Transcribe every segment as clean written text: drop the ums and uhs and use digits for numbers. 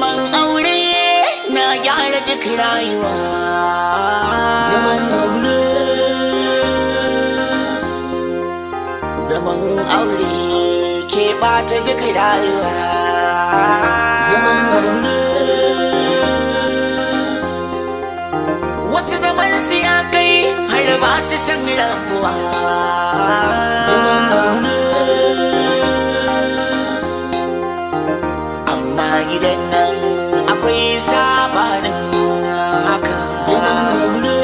Zaman aure na gyara duk rayuwa. Zaman aure, zaman aure ke bata duk rayuwa. Zaman aure, wasu zaman su ya kai har ba su san rabuwa. Zaman aure, amma gidan nan akwai sabanin haka. Zaman aure,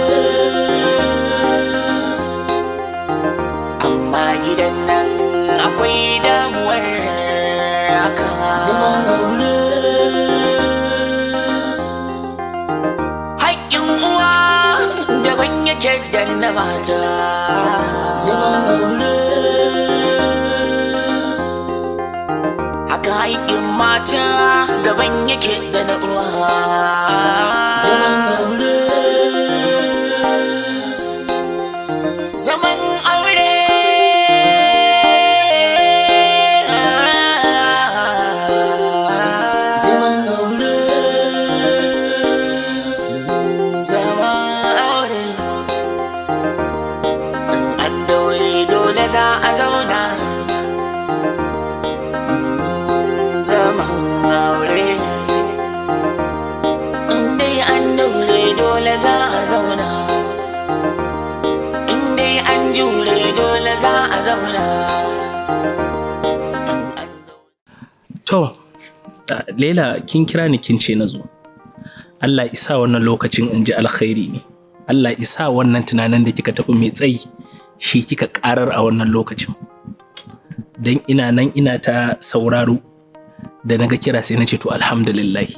amma gidan nan akwai damuwar haka. Zaman aure, haƙƙin uwa daban yake da na mata. Zaman aure, haka haƙƙin mata daban yake da na uwa. Zaman aure, zaman aure, zaman aure, zaman aure. In an daure dole za a zauna. Zaman aure, in dai an daure dole za a zauna. In dai an jure dole za a zauna. In an zauna. To, Laila, kin kira ni kin ce na zo. Allah isa wannan lokacin in ji alkhairi ne. Allah isa wannan tunanin da kika tafi mai tsayi shi kika karar a wannan lokacin. Don ina nan ina ta sauraro, da naga kira sai na ce to, alhamdulillah,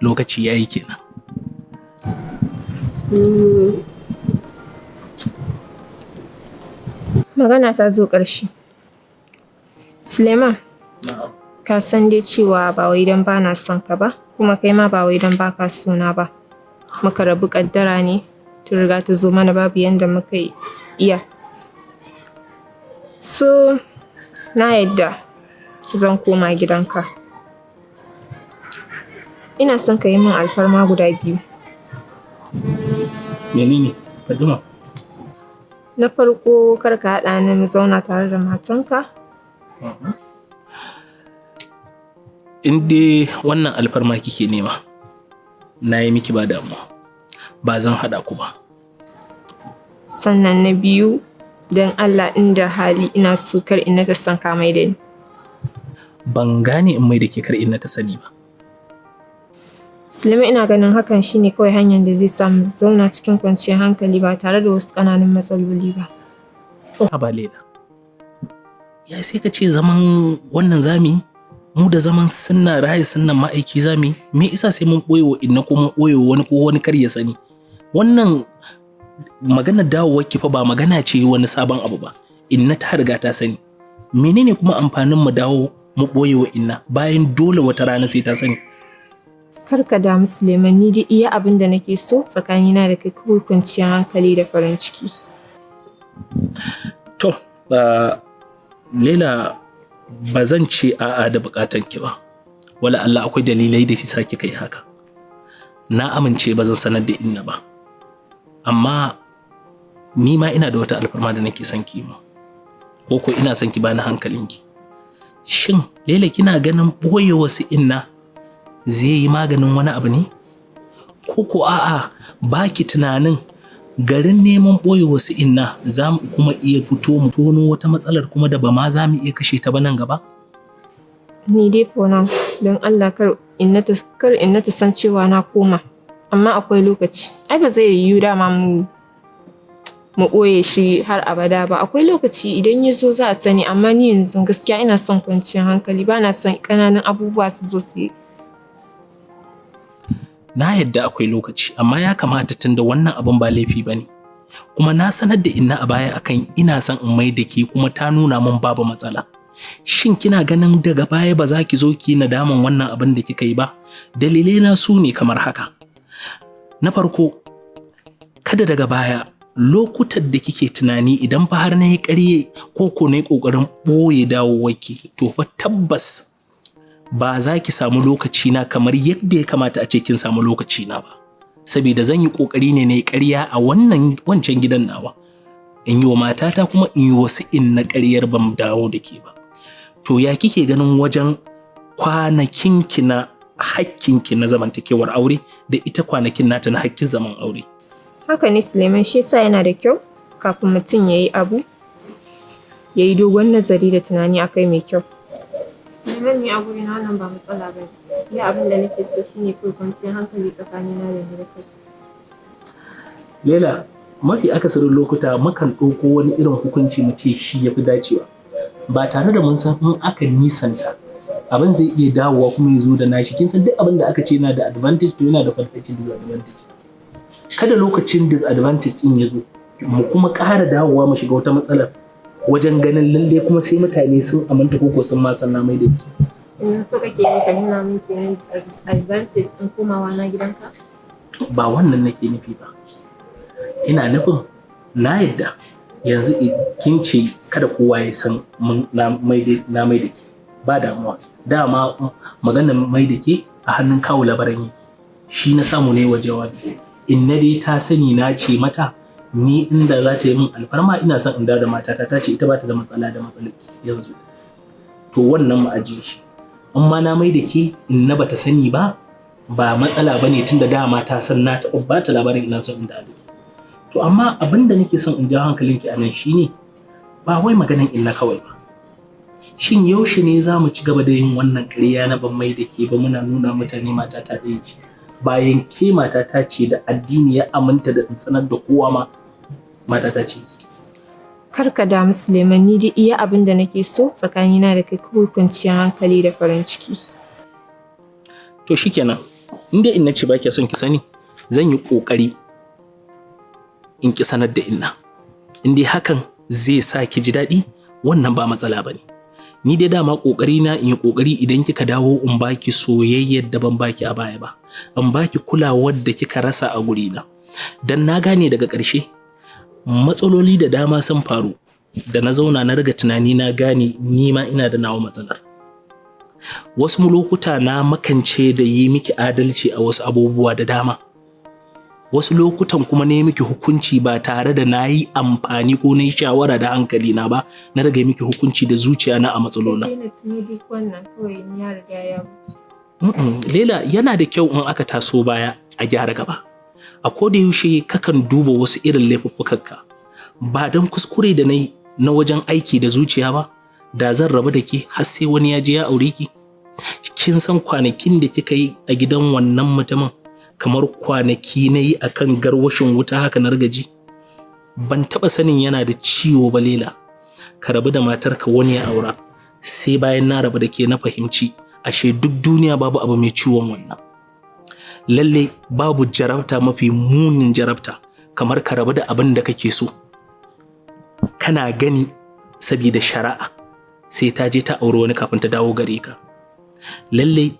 lokaci yayi kenan. Magana ta zo ƙarshe. Suleiman, ka san dai cewa ba wai don ba na son ka ba, kuma kai ma ba wai don ba ka so na ba. Muka rabu, ƙaddara ne, ta riga ta zo mana, babu yanda muka iya. So, na yadda zan koma gidanka. Ina son ka yi min alfarma guda biyu. Menene? Fadima. Na farko, kar ka haɗa ni mu zauna tare da matanka. In dai wannan alfarma kike nema, na yi miki, ba damuwa. Ba zan haɗa ku ba. Sannan na biyu, don Allah inda hali ina so kar inna ta san ka mai da ni. Ban gane in mai da ke kar inna ta sani ba. Suleiman, ina ganin hakan shine kawai hanyar da zai sa mu zauna cikin kwanciyar hankali ba tare da wasu ƙananan matsaloli ba. Haba Laila. Ya sai ka ce zaman wannan zami mu da zaman sunna, raye sunnan ma'aiki zami, me isa sai mun ɓoye wa inna ko mun ɓoye wa wani ko wani kar ya sani? Wannan maganar dawowar ki fa ba magana ce wani sabon abu ba. Inna ta riga ta sani. Menene kuma amfanin mu dawo mu ɓoye wa inna bayan dole wata rana sai ta sani? Kar ka damu Suleiman, ni dai iya abin da nake so tsakanina da kai kawai kwanciyar hankali da farin ciki. To, Laila, ba zan ce a'a da bukatan ki ba. Wala Allah akwai dalilai da shi sa kika yi haka. Na amince, ba zan sanar da inna ba. Amma ni ma ina da wata alfarma da nake son ki ma. Ko ko ina son ki bani hankalinki. Shin Laila, kina ganin boye wasu inna zai yi maganin wani abu ne? Ko ko a'a, baki tunanin garin neman ɓoye wasu inna za mu kuma iya fito mu tono wata matsalar kuma da ba ma za mu iya kashe ta ba nan gaba? Ni dai for now, don Allah kar inna ta san cewa na koma. Amma akwai lokaci. Ai ba zai yiwu dama mu ɓoye shi har abada ba. Akwai lokaci, idan ya zo za a sani, amma ni yanzu gaskiya ina son kwanciyar hankali, ba na son ƙananan abubuwa su zo su yi. Na yadda akwai lokaci, amma ya kamata, tunda wannan abin ba laifi ba ne. Kuma na sanar da inna a baya akan ina son in mai da ke, kuma ta nuna min babu matsala. Shin kina ganin daga baya ba za ki zo ki nadaman wannan abin da kika yi ba? Dalilai na su ne kamar haka. Na farko, kada daga baya lokutan da kike tunani idan fa har na yi ƙarye ko ko na yi ƙoƙarin ɓoye dawowarki, to fa tabbas Ba za ki samu lokaci na kamar yadda ya kamata a ce kin samu lokaci na ba, saboda zan yi kokari ne na yi ƙarya a wannan wancan gidan nawa, in yi wa matata kuma in yi wasu in na ƙaryar ban dawo da ke ba. To, ya kike ganin wajen kwanakinki na hakkinki na zamantakewar aure da ita kwanakin nata na hakkin zaman aure? Haka ne, Suleiman, shi yasa yana da kyau kafin mutum ya yi abu ya yi dogon nazari da tunani akai mai kyau. Suleiman, ni a gurina wannan ba matsala ba ne. Iya abin da nake so shine kawai kwanciyar hankali tsakanina da ni da kai. Lela, mafi akasarin lokuta mukan ɗauko wani irin hukunci mu ce shi ya fi dacewa, ba tare da mun san in aka nisanta abin zai iya dawowa kuma ya zo da nashi. Kin san duk abin da aka ce yana da advantage, to yana da farkacin disadvantage. Kada lokacin disadvantage din ya zo mu kuma ƙara dawowa mu shiga wata matsalar wajen ganin lalle kuma sai mutane sun aminta ko sun ma san na mai da ki. In so kake yi ka nuna min kenan disadvantage in komawa na gidanka? Ba wannan nake nufi ba. Ina nufin na yadda yanzu kin ce kada kowa ya san na mai da ke, ba damuwa. Dama maganar mai da ke a hannun kawu Labaran yake, shi na samu ne wa jawabi. Inna dai ta sani, na ce mata ni inda za ta yi min alfarma ina son in dawo da matata, ta ce ita ba ta da matsala da matsalar yanzu. To, wannan mu ajiye shi. Amma na mai da ke, inna bata sani ba, ba matsala bane, tunda dama ta san na taɓa ba ta labarin ina son in dawo da ke. To, amma abin da nake son in jawo hankalinki a nan shine ba wai maganan inna kawai ba. Shin yaushe ne za mu ci gaba da yin wannan ƙarya na ban mai da ke ba, muna nuna mutane mata ta ɗaya ce, bayan ke mata ta ce da addini ya aminta da in sanar da kowa ma mata ta ce? Kar ka damu, Suleiman, ni dai iya abin da nake so tsakanina da kai kawai kwanciyar hankali da farin ciki. To, shikenan, in dai inna ce ba ki son ki sani, zan yi ƙoƙari in ki sanar da inna. In dai hakan zai sa ki ji daɗi, wannan ba matsala ba ne. Ni dai dama ƙoƙari na in yi ƙoƙari idan kika dawo in baki soyayyar da ban baki a baya ba, in baki kulawar da kika rasa a gurina. Dan na gane daga ƙarshe matsaloli da dama sun faru da na zauna na riga tunani, na gane ni ma ina da nawa matsalar. Wasu lokuta na makance da yi miki adalci a wasu abubuwa da dama, wasu lokutan kuma na yi miki hukunci ba tare da na yi amfani ko na yi shawara da hankali na ba, na rage miki hukunci da zuciya na a matsalolin. Daina tuno duk wannan kawai, ya riga ya wuce. Lela, yana da kyau in aka taso baya a gyara gaba. A koda yaushe kakan duba wasu irin laifuffukanka. Ba don kuskure da na yi na wajen aiki da zuciya ba, da zan rabu da ke har sai wani ya je ya aure ki. Kin san kwanakin da kika yi a gidan wannan mutumin kamar kwanaki na yi a kan garwashin wuta haka na rigaji. Ban taɓa sanin yana da ciwo ba, Lela, ka rabu da matarka wani ya aura. Sai bayan na rabu da ke na fahimci ashe duk duniya babu abu mai ciwon wannan. Lalle babu jarabta mafi munin jarabta kamar ka rabu da abin da kake so. Kana gani sabida shari'a sai ta je ta auri wani kafin ta dawo gare ka. Lalle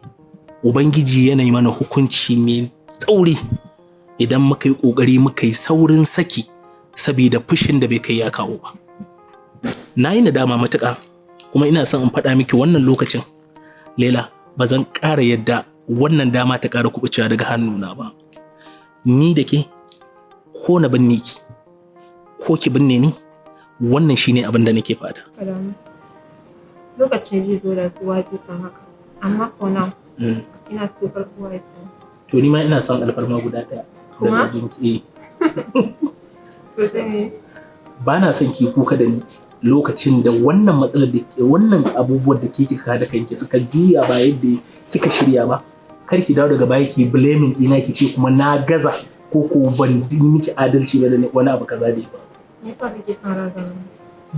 Ubangiji yana yi mana hukunci mai tsauri idan muka yi ƙoƙari muka yi saurin saki sabida fushin da bai kai ya kawo ba. Na yi nadama matuƙa kuma ina son in faɗa miki wannan lokacin. Lela, ba zan ƙara yadda wannan dama ta ƙara kuɓucewa daga hannuna ba. Ni da ke, ko na binne ki, ko ki binne ni, wannan shine abin da nake fata. Ka damu. Lokacin zai zo da kowa zai san haka. Amma for now, ina so kar kowa ya sani. To, ni ma ina son alfarma guda ɗaya. Kuma? Daga wajenki. Eh. To, sai me? Ba na son ki kuka da ni lokacin da wannan matsalar da wannan abubuwan da ke kika da kanki suka juya ba yadda kika shirya ba. Kar ki dawo daga baya ki blaming ɗina, ki ce kuma na gaza ko ban yi miki adalci ba da wani abu kaza da ya faru. Me yasa kake son razana ni?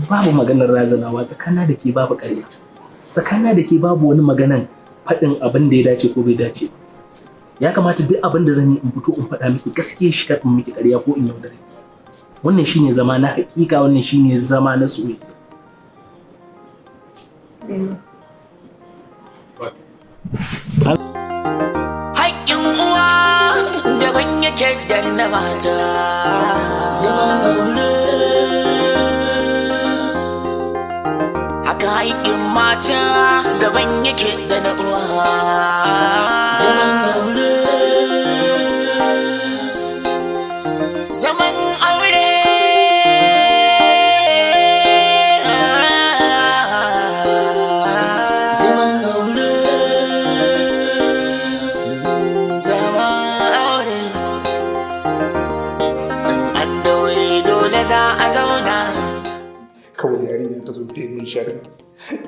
Babu maganar razanawa tsakana da ke, babu ƙarya tsakana da ke, babu wani maganan faɗin abin da ya dace ko bai dace ba. Ya kamata duk abin da zan yi in fito in faɗa miki gaskiya shi, kar in miki ƙarya ko in yaudare ki. Wannan shine zama na haƙiƙa, wannan shine zama na soyayya. Suleiman. Haƙƙin uwa daban yake da na mata. Zaman aure haka. Haƙƙin mata daban yake da na uwa. Zaman aure, zaman aure, zaman aure, zaman aure. In an daure dole za a zauna. Kawai yarinya ta zo ta yi min sharri,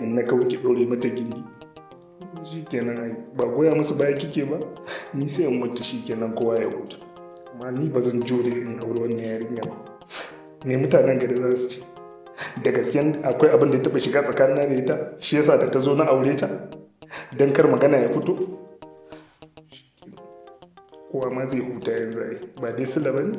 in na kawai ki ɗore mata gindi, shi kenan. Ai ba goya musu baya kike ba, ni sai in mutu, shi kenan, kowa ya huta. Amma ni ba zan jure in aure wannan yarinya ba. Me mutanen gari za su ci? Da gaske akwai abin da ya taɓa shiga tsakanin da ita, shi yasa da ta zo na aure ta don kar magana ya fito. Kowa ma zai huta yanzu, ai ba dai sila ba ne.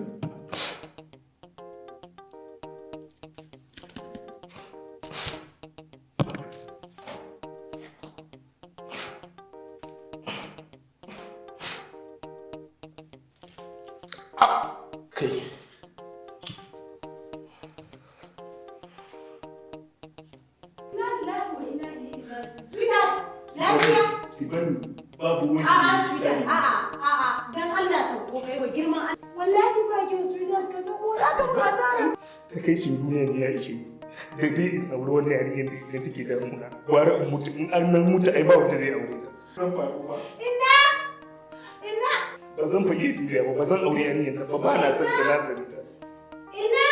Kai. Sweetheart, lafiya? Ki bani, babu wani. A'a, sweetheart, a'a, a'a, dan Allah sauko, kai wa girman Allah. Wallahi ba kyau, sweetheart, ka sauko, za ka fi asara. Takaicin duniya ne ya ishe ni. Da dai in aure wannan yarinyar da ita take damuna, gwara in mutu. In an nan mutu, ai ba wanda zai aure ta. Zan faru ba. Inna! Inna! Ba zan fa iya juriya ba, ba zan aure yarinyar nan ba, ba na son ta, na tsare ta. Inna!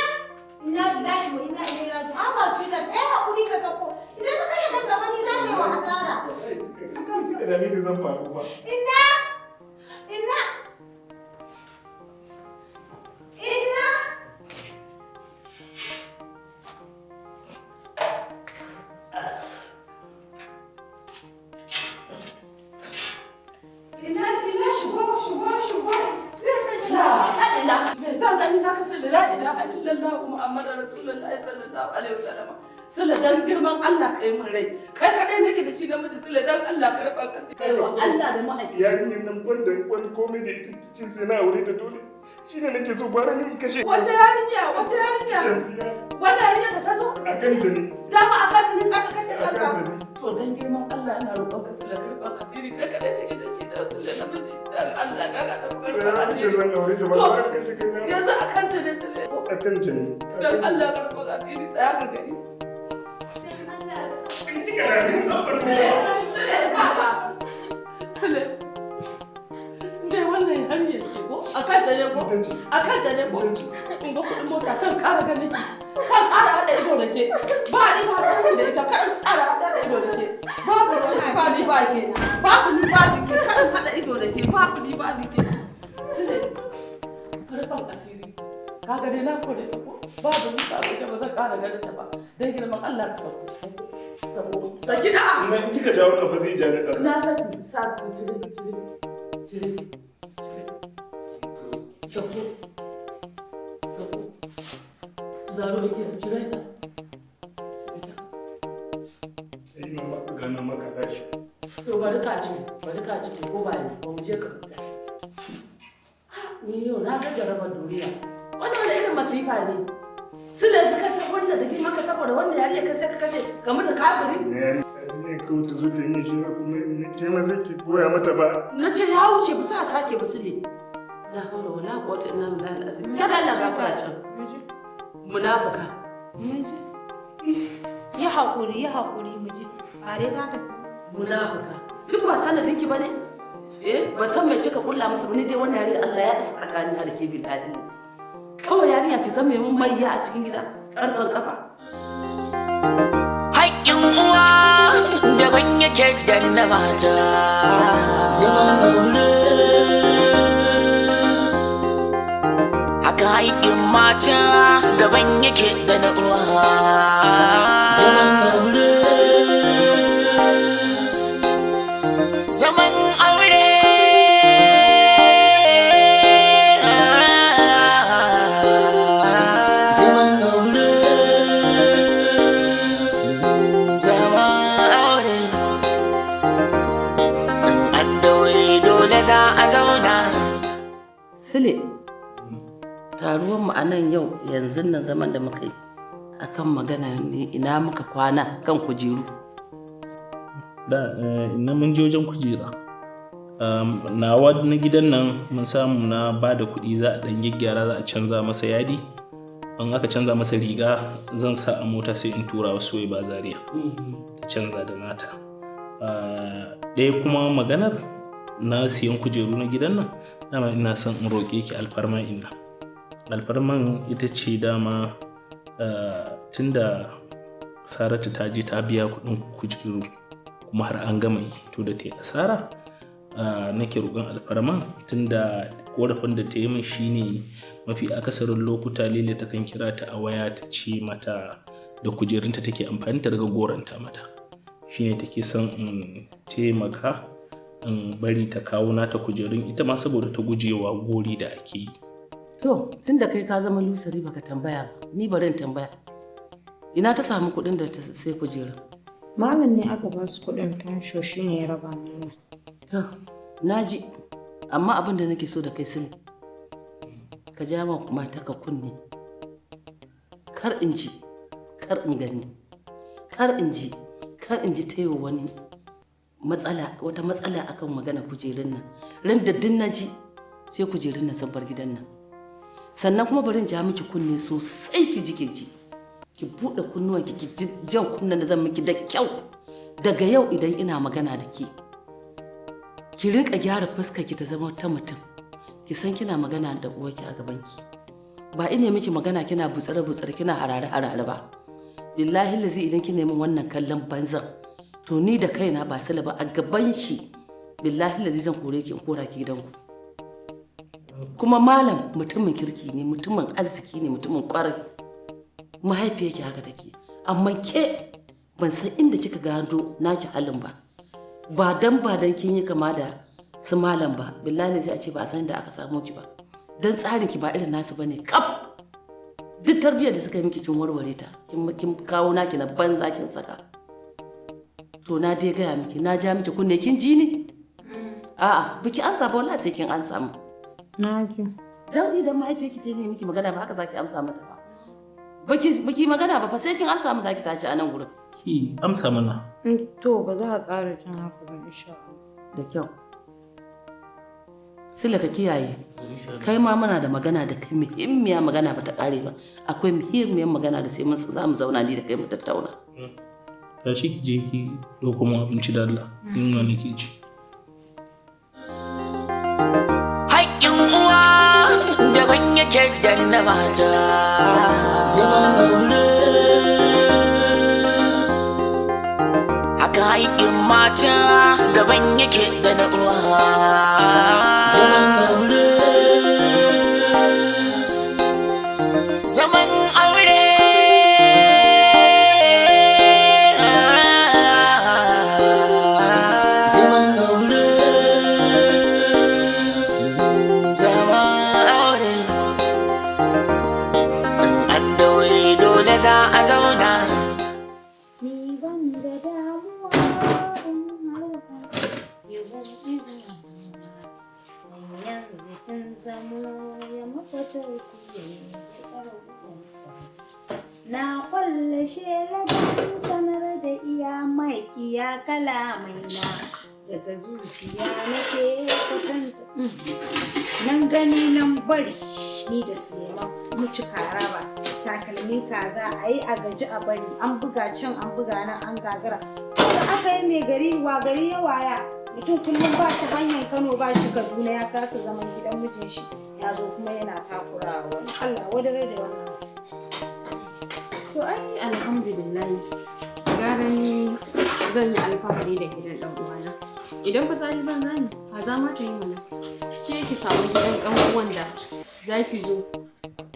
Inna lillahi wa inna ilaihi raji'un. Haba sweetheart, ai hakuri ka sauko. Idan ka kashe kanka ba ni za ka yi wa asara. Kan kika dame ni, zan faru ba. Inna! Inna! Inna! Inna, inna, shigo, shigo, shigo. La ilaha, me zan gani haka? Sule, la ilaha illallah Muhammadur Rasulullahi sallallahu alaihi wasallam. Sule, dan girman Allah kai mun rai. Kai kadai nake da shi namiji, Sule, dan Allah ka rufa ka. Kai wa Allah da ma'aiki. Yarinyar nan banda wani komai da ita, kici sai na aure ta dole. Shine nake so, gwara ni in kashe. Wace yarinya? Wace yarinya? Shamsiya. Wannan yarinya da ta zo? A kanta ne. Dama a kanta ne zaka kashe A kanka. kanta ne. To, dan girman Allah ina roƙon ka, Sule, ka rufa asiri, kai kadai nake da shi dan Sule namiji. Dan Allah dan Allah ka rufa Na ce asiri. zan aure ta ba, gwara in kashe kaina. Yanzu a kanta ne, Sule. A kanta ne. Dan Allah ka rufa asiri, tsaya ka gani. Kika dame ni, zan faru ba. Sule, kaga. Sule. Dai wannan yarinya ce ko? A kanta ne ko? Ita ce. A kanta ne ko? Ita ce. In ga kuɗin mota kan ƙara ganin ki. Kan ƙara haɗa ido da ke. Ba ni ba ni da ita, kan ƙara haɗa ido da ke. Babu ruwan ba ni ba ke. Babu ni ba ke. Kan haɗa ido da ke. Babu ni ba ke. Sule. Karfan asiri. Kaga dai na kore ta ko? Babu ni ba ita, ba zan ƙara ganin ta ba. Dan girman Allah ka sauko. Sako. Saki da'a. Amma in kika ja wannan ba zai ja ni ƙasa. Na saki, sa su cire, cire, cire, cire. Sako, sako. Zaro yake, cire ta. Cire ta. Ina ma gano maka gashi. To, bari ka cire, bari ka cire ko ba yanzu ba, mu je ka huta. Ni yau na ga jarabar duniya. Wannan wani irin masifa ne? Sule, suka san wannan da girman ka, saboda wannan yarinya ka sai ka kashe ka mutu kafiri? Ne kawai ta zo ta yi min shira kuma in ke ma sai ki goya mata ba. Na ce ya wuce, ba za a sake ba, Sule. La hawla wala quwwata illa billahi al-azim. Kada Allah gafara can. Munafuka. Miji. Yi haƙuri, yi haƙuri, miji. Ba dai za ta Munafuka. Duk ba sanadin ki bane? Eh, ba san me kika kulla masa ba, ni dai wannan yarinya Allah ya isa tsakanin da ke, billahi lazi. Kawai yarinya ki zama mun mayya a cikin gida, karfan kafa. Haƙƙin uwa daban yake da na mata. Zaman aure, haka haƙƙin mata daban yake da na uwa. Zaman aure, zaman aure, zaman aure, zaman aure. In an daure dole za a zauna. Sule, taruwan mu a nan yau yanzu nan, zaman da muka yi, Akan magana ne, ina muka kwana kan kujeru? Da ina mun je wajen kujera. Nawa na gidan nan mun samu na ba da kuɗi, za a ɗan gyaggyara, za a canza masa yadi. In aka canza masa riga, zan sa a mota sai in tura wasu ba Zaria ta canza da nata. Ɗaya kuma maganar na siyan kujeru na gidan nan, dama ina son in roƙe ki alfarma, inna. Alfarman ita ce, dama tunda Saratu ta je ta biya kuɗin kujeru kuma har an gama yi, to da ta yi asara, nake roƙon alfarma, tunda korafin da ta yi min shine mafi akasarin lokuta Lele ta kan kira ta a waya ta ce mata da kujerunta take amfani, ta daga goranta mata. Shine take son in taimaka in bari ta kawo nata kujerun ita ma, saboda ta gujewa gori da ake yi. To, tunda kai ka zama lusari baka tambaya ba, ni bari in tambaya. Ina ta samu kuɗin da ta sai kujerun? Malam ne aka ba su kuɗin fansho, shi ne ya raba mana. To, na ji, amma abin da nake so da kai, Sule, ka ja ma matarka kunne. Kar in ji, kar in gani, kar in ji, kar in ji ta wani matsala, wata matsala akan magana kujerun nan. Ran da din na ji, sai kujerun nan sun bar gidan nan. Sannan kuma bari in ja miki kunne sosai, ki ji, ki ji. Ki buɗe kunnuwanki ki ji jan kunnen da zan miki da kyau. Daga yau idan ina magana da ke, ki rinka gyara fuskar ki ta zama ta mutum. Ki san kina magana da uwarki a gabanki. Ba ina miki magana kina butsare butsare, kina harare harare ba. Billahi lazi, idan kina min wannan kallon banzan, to ni da kaina ba Sule ba, a gaban shi, billahi lazi zan kore ki, in kora ki gidanku. Kuma malam mutumin kirki ne, mutumin arziki ne, mutumin kwarai. Mahaifiyarki haka take, amma ke ban san inda kika gado naki halin ba. Ba dan kin yi kama da su malam ba, billahi zai a ce ba a san da aka samu ki ba, dan tsarin ki ba irin nasu bane kaf. Duk tarbiyyar da suka yi miki kin warware ta, kin kawo naki na banza kin saka. To, na dai gaya miki, na ja miki kunne, kin ji ni? A'a, biki amsa ba. Wallahi sai kin amsa mu. Na ji. Dan idan mahaifiyarki ta ne miki magana, ba haka zaki amsa mata ba. Baki magana ba fa, sai kin amsa mu zaki tashi a nan gurin. Ki amsa mana. To, ba za a ƙara jin haka ba, insha Allah. Da kyau. Sule, ka kiyaye. Kai ma muna da magana da kai, muhimmiya magana ba ta ƙare ba. Akwai muhimmiyar magana da sai mun za mu zauna ni da kai mu tattauna. Tashi ki je ki ɗauko mu abinci da Allah, yunwa nake ji. Haƙƙin uwa daban yake da na mata. Zaman aure. Haka haƙƙin mata daban yake da na uwa. Zaman aure. Zaman aure. Zaman aure. Zaman aure. In an daure, dole za a zauna. Ni ban da damuwa in har za ki bar izina. Yanzu kin zamo ya mafatar su ya. Na kwalle shela don sanar da iya maƙiya kalamai na, daga zuciya nake kwatanta nan gani nan bari. Ni da Suleiman muci karaba takalmin kaza, a yi a gaji a bari. An buga can, an buga nan, an gagara. Da aka yi mai gari wa gari ya waya, mutum kullum ba shi hanyar Kano, ba shi Kaduna, ya kasa zaman gidan mijin shi, ya zo kuma yana takurawa wani. Allah wadare da wannan. To ai alhamdulillah, gara ni zan yi alfahari da gidan ɗan uwana. Idan fitsari banza ne, kaza ma ta yi mana. Ke ki samu gidan ɗan uwan da za ki zo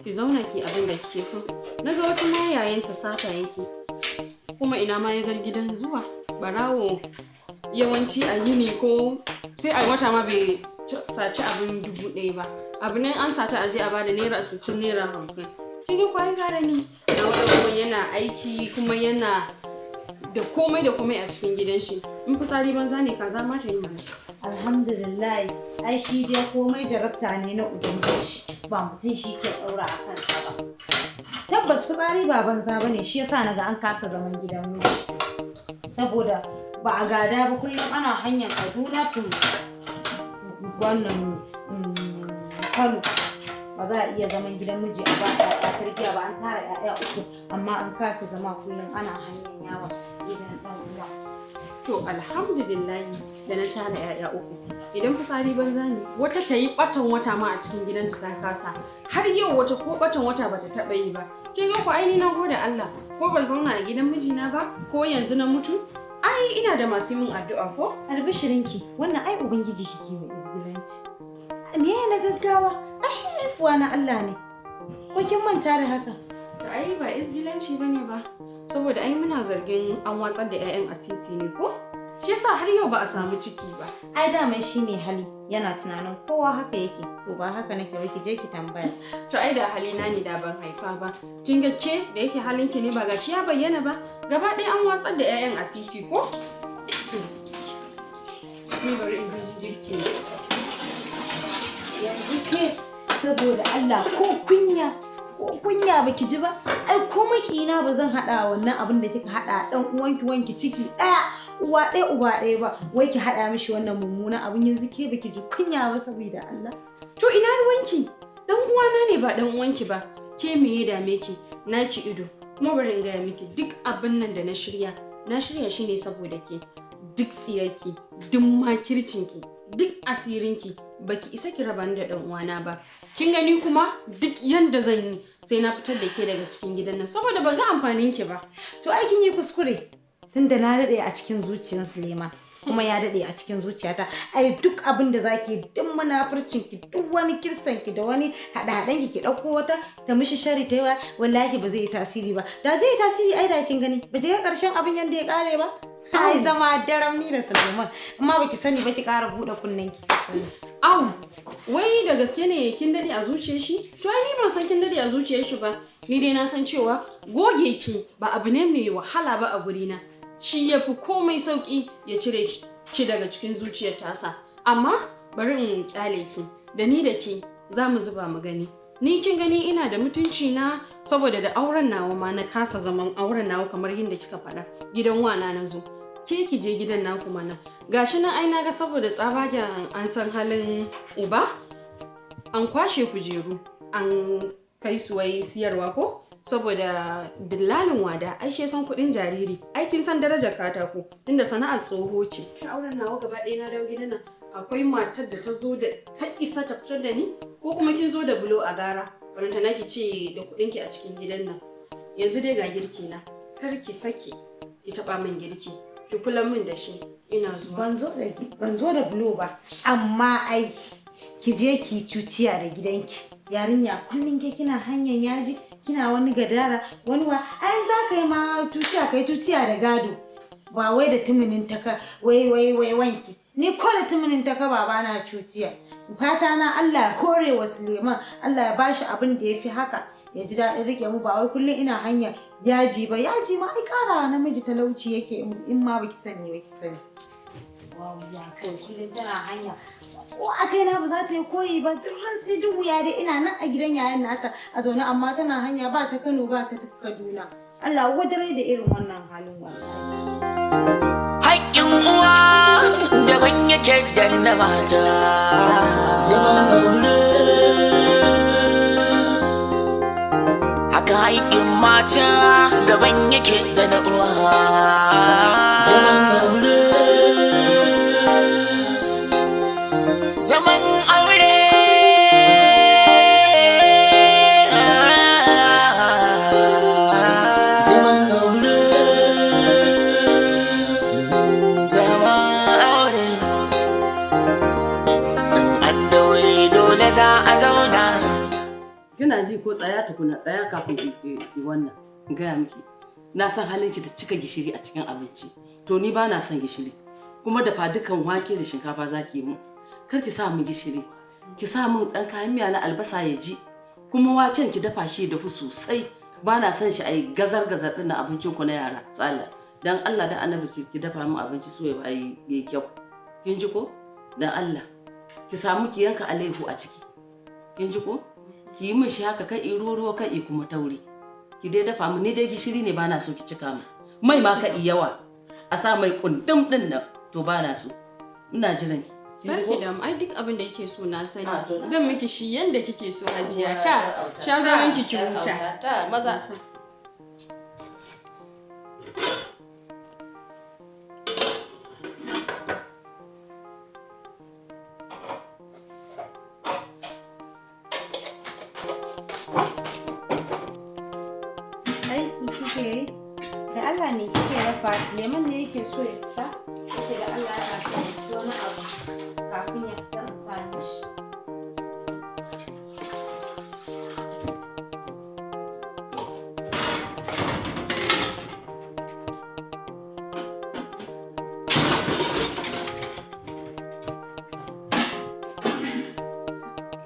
ki zauna ki abin da kike so. Naga wata ma yayanta sata yake. Kuma ina ma ya gar gidan zuwa. Barawo yawanci a yini ko sai a wata ma bai saci abin 1000 ba. Abu ne an sata aje a bada naira 60, naira 50. Kin ga kwai gara ni. Na wani uwan yana aiki kuma yana da komai da komai a cikin gidan shi. In fitsari banza ne, kaza ma ta yi mana. Alhamdulillah, ai shi dai komai jarabta ne na Ubangiji, ba mutum shi ke ɗaura a kansa ba. Tabbas fitsari ba banza bane, shi yasa naga an kasa zaman gidan miji. Saboda ba a gada ba, kullum ana hanyar Kaduna to wannan Kano. Ba za a iya zaman gidan miji a ba ƴaƴa tarbiyya ba. An tara ƴaƴa uku amma an kasa zama, kullum ana hanyar yawon gidan ɗan uwa. To, alhamdulillahi da na tara 'ya'ya uku. Idan fitsari banza ne, wata ta yi batan wata ma a cikin gidanta ta kasa. Har yau wata ko batan wata bata taɓa yi ba. Kin ga ko, ai ni na gode Allah, ko ban zauna a gidan mijina ba, ko yanzu na mutu, ai ina da masu yi min addu'a ko? Albishirinki, wannan ai Ubangiji kike mai izgilanci. Me na gaggawa? Ashe haifuwa na Allah ne. Ko kin manta da haka? To, ai ba izgilanci bane ba. Saboda ai muna zargin an watsar da 'ya'yan a titi ne ko? Shi yasa har yau ba a samu ciki ba. Ai daman shi mai hali yana tunanin kowa haka yake. To, ba haka nake ba, ki je ki tambaya. To, ai da halina ne da ban haifa ba. Kin ga ke da yake halinki ne, ba gashi ya bayyana ba. Gaba ɗaya an watsar da 'ya'yan a titi ko? Ni bari in yi girki. Yanzu ke, saboda Allah, ko kunya, ko kunya baki ji ba? Ai ko makina ba zan haɗa wannan abin da kika haɗa dan uwanki, wanki ciki ɗaya, uwa ɗaya uba ɗaya ba, wai ki haɗa mishi wannan mummunan abin. Yanzu ke baki ji kunya ba, saboda Allah? To, ina ruwanki? Dan uwana ne ba dan uwanki ba. Ke me ya dame ki? Naki ido. Kuma bari in gaya miki, duk abin nan da na shirya, na shirya shi ne saboda ke. Duk tsiyarki, duk makircinki, duk asirinki, baki isa ki raba ni da dan uwana ba. Kin gani kuma, duk yanda zan yi sai na fitar da ke daga cikin gidan nan, saboda ban ga amfanin ki ba. To, ai kin yi kuskure, tunda na daɗe a cikin zuciyar Suleiman kuma ya daɗe a cikin zuciyata. Ai duk abin da zaki, duk munafurcin ki, duk wani kirsan ki da wani haɗa-haɗan ki, ki ɗauko wata ta mishi shari ta yawa, wallahi ba zai yi tasiri ba. Da zai yi tasiri, ai da kin gani ba ta ga ƙarshen abin yanda ya ƙare ba. Ai zama daram ni da Suleiman, amma baki sani ba, ki ƙara buɗe kunnen ki sani. Au, wai da gaske ne kin dade a zuciyar shi? To, ai ni ban san kin dade a zuciyar shi ba. Ni dai na san cewa goge ki ba abu ne mai wahala ba a gurina. Shi ya fi komai sauki ya cire ki daga cikin zuciyar tasa. Amma bari in kyale ki, da ni da ki za mu zuba mu gani. Ni kin gani ina da mutunci na, saboda da auren nawa ma na kasa zaman auren nawa kamar yadda kika faɗa. Gidan wana na zo. Ke ki je gidan naku mana. Gashi nan ai naga saboda tsabagen an san halin uba, an kwashe kujeru an kai su wai siyarwa ko? Saboda dillalin wada ai shi ya san kuɗin jariri. Ai kin san darajar katako tunda sana'ar tsoho ce. Auren nawa gaba ɗaya na dawo gidan nan, akwai matar da ta zo da ta isa ta fitar da ni, ko kuma kin zo da bulo a gara, baranta naki ce da kuɗin ki a cikin gidan nan. Yanzu dai ga girki na, kar ki sake ki taɓa min girki, ki kula min da shi, ina zuwa. Ban zo da bulo ba, amma ai ki je ki cuciya da gidanki. Yarinya, kullum ke kina hanyar yaji, kina wani gadara, wani wa ai za ka yi ma tuciya, kai tuciya da gado. Ba wai da tuminin taka, wai wai wai wanki. Ni ko da tuminin taka ba na cuciya. Fata na Allah ya hore wa Suleiman, Allah ya bashi abin da ya fi haka, ya ji daɗin rike mu, ba wai kullum ina hanyar yaji ba. Yaji ma ai ƙara namiji talauci yake, in ma baki sani ba ki sani. Ya kawai kullum tana hanya, ko a kaina ba za ta yi koyi ba. Duk rantsi duk wuya dai ina nan a gidan yayan nata a zaune, amma tana hanya, ba ta Kano ba ta Kaduna. Allah wadare da irin wannan halin wallahi. Haƙƙin uwa daban yake da na mata. Zaman aure, haka haƙƙin mata daban yake da na uwa. Zaman aure, zaman aure, zaman aure, zaman aure, in an daure dole za a zauna. Kina ji ko? Tsaya tukuna, tsaya kafin ki wannan. In gaya miki, na san halinki da cika gishiri a cikin abinci. To, ni ba na son gishiri. Kuma dafa dukan wake da shinkafa za ki yi mun, kar ki sa min gishiri, ki sa min dan kayan miya na albasa ya ji. Kuma waken ki dafa shi ya dafu sosai, ba na son shi a yi gazar gazar din na abincin ku na yara tsala. Dan Allah da Annabi ki dafa min abinci so ya yi kyau. Kin ji ko? Dan Allah ki samu ki yanka alaihu a ciki. Kin ji ko? Ki yi min shi haka, kai ruwa ruwa, kai kuma tauri. Ki dai dafa mu, ni dai gishiri ne bana so ki cika mu. Mai ma ka yawa. A sa mai kundum din nan to bana so. Ina jiran ki. Kin ji Kar ko? ki damu, ai duk abin da kike so na sani. Ah, to na Zan miki shi yanda kike so, Hajiya ta. Sha zaman ki ki huta. Ta maza. Aiki kike yi? Da Allah me kike dafa? Suleiman ne yake so ya fita? Yace da Allah yana so ya ci wani abu kafin ya fita in sa mishi.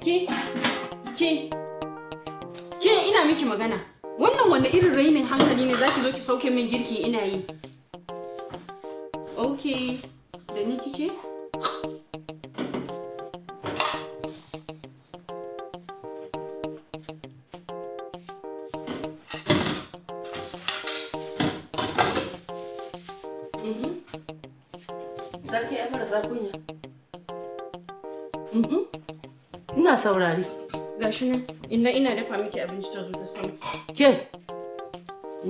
Ke, ke, ke ina miki magana. Wannan wanda irin rainin hankali ne zaki zo ki sauke min girki ina yi. Okay, da ni kike? Sarki ai marasa kunya. Mhm. Ina saurari. Gashi nan, inna ina dafa miki abinci ta zo ta sauke. Ke,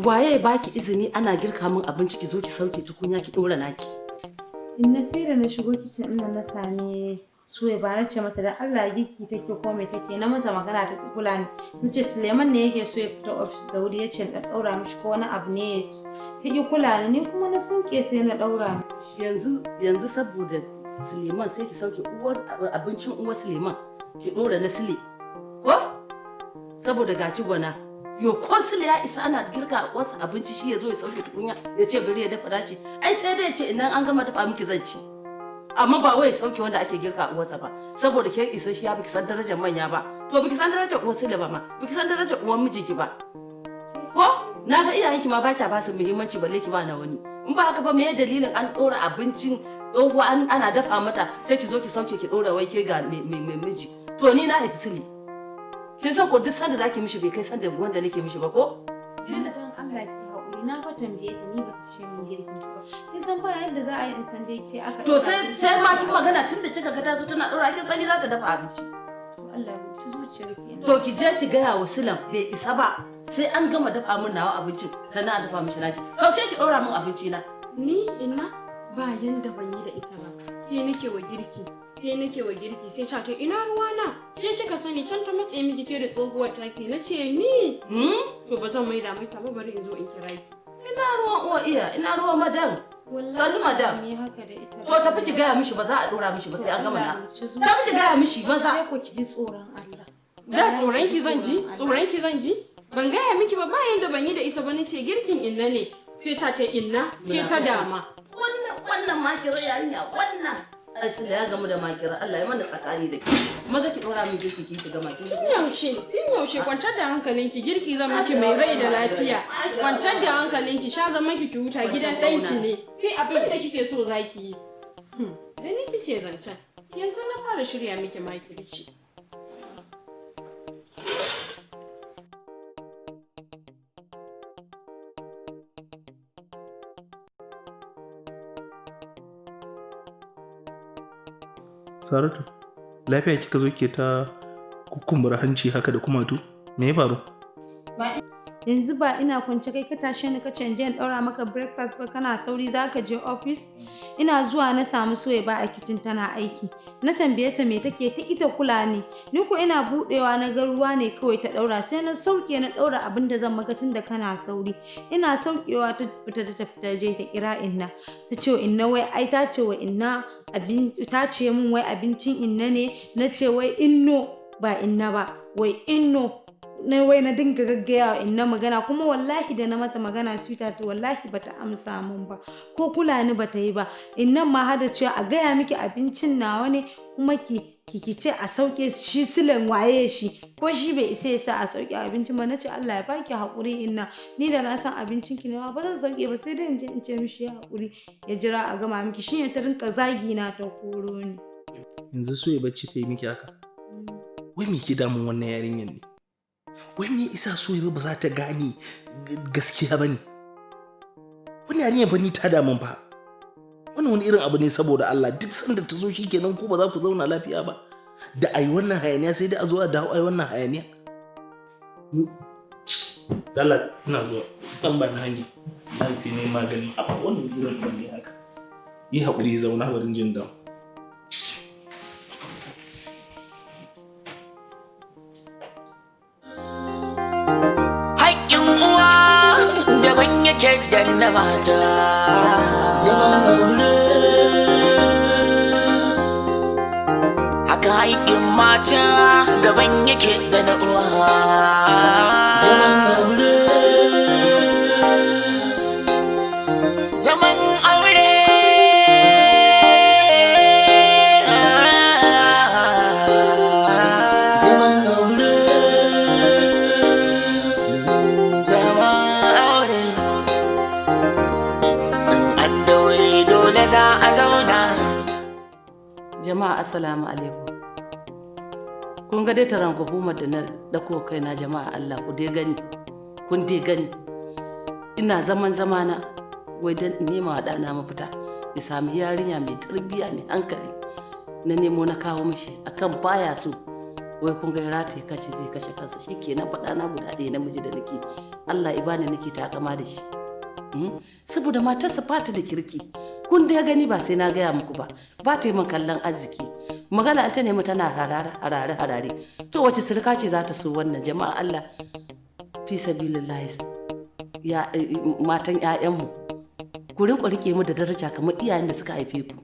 waye baki izini ana girka min abinci ki zo ki sauke tukunya ki dora naki? Inna sai da na shigo kicin ina na sami Suwai ba na ce mata da Allah girki take ko me take, na mata magana ta ki kula ni. Na ce Suleiman ne yake so ya fita ofis da wuri, ya ce na ɗaura mishi ko wani abu ne ya ci. Ta ki kula ni, ni kuma na sauke sai na ɗaura mishi. Yanzu yanzu saboda Suleiman sai ki sauke uwar abincin uwar Suleiman ki dora na Sule. Ko? Saboda ga ki gwana. Yo ko Sule ya isa ana girka wasu abinci shi ya zo ya sauke tukunya ya ce bari ya dafa nashi. Ai sai dai ya ce idan an gama dafa miki zan ci. Amma ba wai ya sauke wanda ake girka uwarsa ba. Saboda ke isa shi ya biki san darajar manya ba. To biki san darajar uwar Sule ba ma. Biki san darajar uwar mijinki ba. Ko? Na ga iyayenki ma ba kya ba su muhimmanci balle ki ba na wani. In ba haka ba me dalilin an ɗora abincin tsohuwa an ana dafa mata sai ki zo ki sauke ki ɗora wai ke ga mai miji. To ni na haifi Sule. Kin san ko duk sanda zaki mishi bai kai sanda wanda nake mishi ba ko? Dan Allah ki haƙuri, na fa tambaye ta ni bata ce min girkin ki ba. Kin san ba yadda za a yi in san dai ke aka To sai sai ma kin magana tunda kika ga ta zo tana ɗora kin sani za ta dafa abinci. To Allah ya huci zuciyar ki. To ki je ki gaya wa Sulan bai isa ba sai an gama dafa min nawa abincin sannan a dafa mishi nashi. Sauke ki ɗora min abinci na. Ni inna ba yanda ban yi da ita ba. Ke nake wa girki, ke nake wa girki sai ta ta ina ruwa na. Ke kika sani can ta matse miki ke da tsohuwar taki na ce ni. To ba zan maida mata ba, bari in zo in kira ki. Ina ruwan uwa iya, ina ruwan madam. Sannu madam. Me haka da ita. To tafi ki gaya mishi ba za a ɗora mishi ba sai an gama na. Tafi ki gaya mishi maza. Sai ko ki ji tsoron Allah. Da tsoron ki zan ji, tsoron ki zan ji. Ban gaya miki ba, ba yanda ban yi da ita ba, nace girkin inna ne. Sai ta ta inna ke ta dama. Wannan wannan makira yarinya wannan. Ai Sule ya gamu da makira, Allah ya mana tsakani da ke. Maza ki ɗora min girki ki shiga makin. Tun yaushe, tun yaushe, kwantar da hankalinki, girki zan miki mai rai da lafiya. Kwantar da hankalinki, sha zaman ki ki huta, gidan ɗanki ne. Sai abin da kike so zaki yi. Da ni kike zancen. Yanzu na fara shirya miki makirci. Saratu, lafiya kika zo ke ta kukumbura hanci haka da kumatu? Me ya faru? Yanzu ba ina kwance kai ka tashe ni ka ce in je in ɗaura maka breakfast ba, kana sauri za ka je office. Ina zuwa na samu soya ba a kicin tana aiki. Na tambaye ta me take ta ita kula ni. Ni ko ina buɗewa na ga ruwa ne kawai ta ɗaura, sai na sauke na ɗaura abin da zan maka tun da kana sauri. Ina saukewa ta fita ta tafi ta je ta kira inna. Ta ce wa inna wai ai ta ce wa inna abin ta ce min wai abincin inna ne, na ce wai inno ba inna ba wai inno. Na wai na dinga gaggaya wa inna magana, kuma wallahi da na mata magana sweetheart wallahi bata amsa min ba, ko kula ni bata yi ba. Innan ma har da cewa a gaya miki abincin nawa ne kuma ki ki ce a sauke shi, silan waye shi ko shi bai isa ya sa a sauke abincin ba. Nace Allah ya baki haƙuri inna, ni da na san abincin ki ne ma ba zan sauke ba, sai dai in je in ce mishi ya haƙuri ya jira a gama miki. Shine ta rinka zagi na ta koro ni. Yanzu so ya bacci ta yi miki haka. Wai me ke damun wannan yarinyar ne? Wai me isa Suwaiba ba za ta gane gaskiya ba ne? Wani yarinya fa ni ta damun fa. Wannan wani irin abu ne saboda Allah, duk sanda ta zo shikenan ku ba za ku zauna lafiya ba. Da ai wannan hayaniya sai dai a zo a dawo ai wannan hayaniya. Dalla ina zuwa, dan ba na hangi. Nan sai ne magani. A wannan irin abu ne haka. Yi haƙuri, zauna barin jin dawo. Haƙƙin uwa daban yake da na mata. Zaman aure. Haka haƙƙin mata daban yake da na uwa. Zaman aure. Zaman aure. Zaman aure. Zaman aure. In an daure dole za a zauna. Jama'a, assalamu alaikum. Kun ga dai taron hukumar da na dako kaina. Jama'a, Allah ku dai gani, kun dai gani. Ina zaman zamana wai dan in nema wa ɗana mafita ya sami yarinya mai tarbiyya, mai hankali. Na nemo na kawo mishi akan baya so, wai kun ga ya rataye kashi zai kashe kansa. Shikenan faɗa na guda ɗaya namiji da nake Allah ya bani nake takama da shi. Saboda matarsa ba ta da kirki, kun da gani, ba sai na gaya muku ba, ba ta yi min kallon arziki. Magana an ta nemi tana harare harare harare. To wace sirka ce za ta so wannan? Jama'ar Allah, fi sabilillahi, ya matan 'ya'yanmu, ku rinƙa rike mu da daraja kamar iyayen da suka haife ku.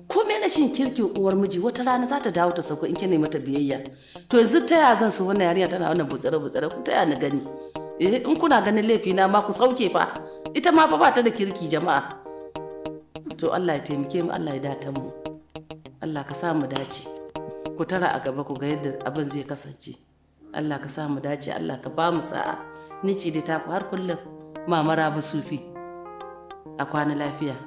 Komai rashin kirkin uwar miji, wata rana za ta dawo ta sauko in kina mata biyayya. To yanzu ta ya zan so wannan yarinya tana wannan butsare butsare? Ku taya ni gani. Eh, in kuna ganin laifi na ma ku sauke fa, ita ma fa ba ta da kirki, jama'a. To Allah ya taimake mu, Allah ya datan mu, Allah ka sa mu dace. Ku tara a gaba ku ga yadda abin zai kasance. Allah ka sa mu dace, Allah ka ba mu sa'a. Ni ce dai taku har kullum, Mama Rabu Sufi. A kwana lafiya.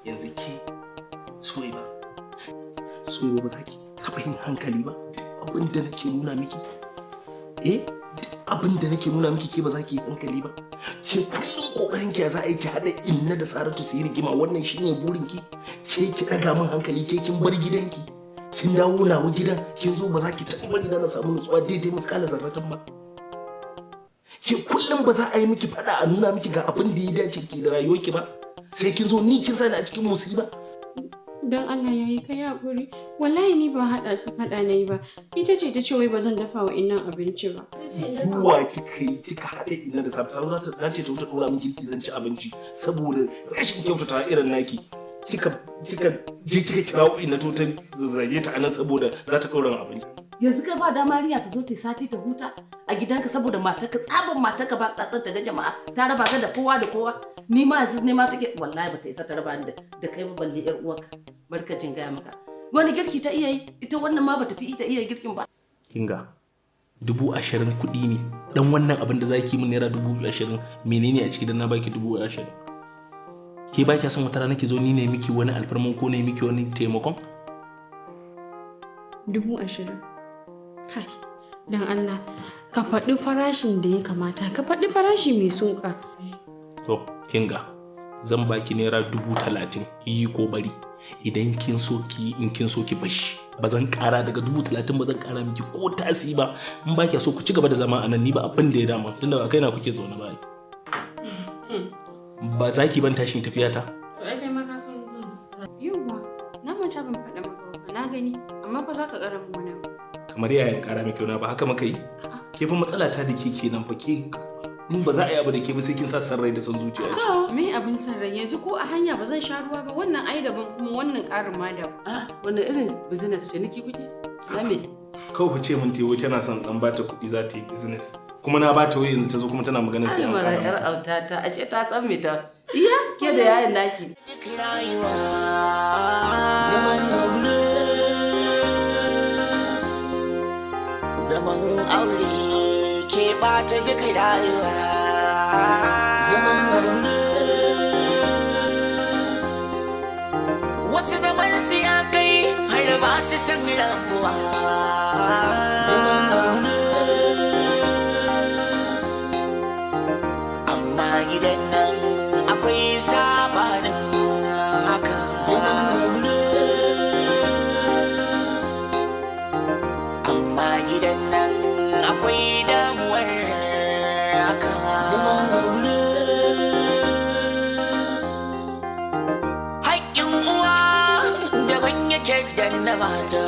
Yanzu ke Suwaiba, Suwaiba, ba za ki taɓa yin hankali ba? Duk abin da nake nuna miki, eh, duk abin da nake nuna miki, ke ba za ki yi hankali ba. Ke kullum kokarin ki ya za a yi ki haɗa Inna da Saratu su yi rigima, wannan shine burin ki. Ke ki ɗaga min hankali, ke kin bar gidanki, kin dawo nawa gidan, kin zo ba za ki taɓa bari na samu nutsuwa daidai miskala zarratan ba. Ke kullum ba za a yi miki faɗa a nuna miki ga abin da ya dace ki da rayuwarki ba, sai kin zo ni kin sani a cikin musiba. Don Allah ya yi, kai haƙuri. Wallahi ni ba haɗa su faɗa na yi ba. Ita ce ta ce wai ba zan dafa wa innan abinci ba. Zuwa kika yi kika haɗe Inna da safe, ta za ta dace ta wuta ɗora min girki zan ci abinci, saboda rashin kyautata irin naki kika je kika kirawo Inna to ta zazzage ta anan saboda za ta ɗora min abinci. Yanzu kai ba dama yarinya ta zo ta yi sati ta huta a gidanka saboda matarka, tsaban matarka ba ta son ta ga jama'a, ta raba ka da kowa da kowa. Ni ma yanzu ne ma take, wallahi bata isa ta raba ni da kai ba, balle yar uwarka. Barkacin gaya maka, wani girki ta iya yi? Ita wannan ma bata fi ita iya girkin ba. Kinga, 20,000 kuɗi ne dan wannan abin da zaki min, ₦20,000 menene a ciki dan na baki 20,000? Ke ba kya son wata rana ki zo ni ne miki wani alfarman ko ne miki wani taimakon? 20,000. Kai, don Allah, ka faɗi farashin da ya kamata, ka faɗi farashi mai sunƙa. To kinga, zan baki ₦30,000, yi ko bari. Idan kin so ki, in kin so ki bashi. Ba zan kara daga 30,000 ba, zan kara miki ko tasi ba. In ba kya so ku ci gaba da zama a nan, ni ba abin da ya dama, tunda ba kaina kuke zaune ba. Ba za ki ban tashin tafiya ta? To ai kai ma ka san zan. Yauwa, na manta ban faɗa maka ba, na gani, amma fa za ka ƙara min wani abu. Kamar yaya kara miki wani? Ba haka muka yi? Ke fa matsala ta da ke kenan fa, ke in ba za a yi abu da ke ba sai kin sa san rai da son zuciya. To, me abin san rai yanzu? Ko a hanya ba zan sha ruwa ba? Wannan ai daban, kuma wannan ƙarin ma daban. Ah, wani irin business ciniki kuke? Na me? Kawai fa ce mun tewo tana son dan bata kuɗi za ta yi business, kuma na bata wai, yanzu ta zo kuma tana magana sai an Almara ƙara. yar autata, ashe ta tsamme ta. Iya, ke da yayin naki. Duk rayuwa. Zaman aure. Zaman aure ke bata duk rayuwa. Zaman aure. Wasu zaman su ya kai har ba su san rabuwa. Zaman aure. Amma gidan nan akwai sabanin haka. Zaman aure. Amma gidan nan akwai damuwar haka. Zaman aure. Haƙƙin uwa daban yake da na mata.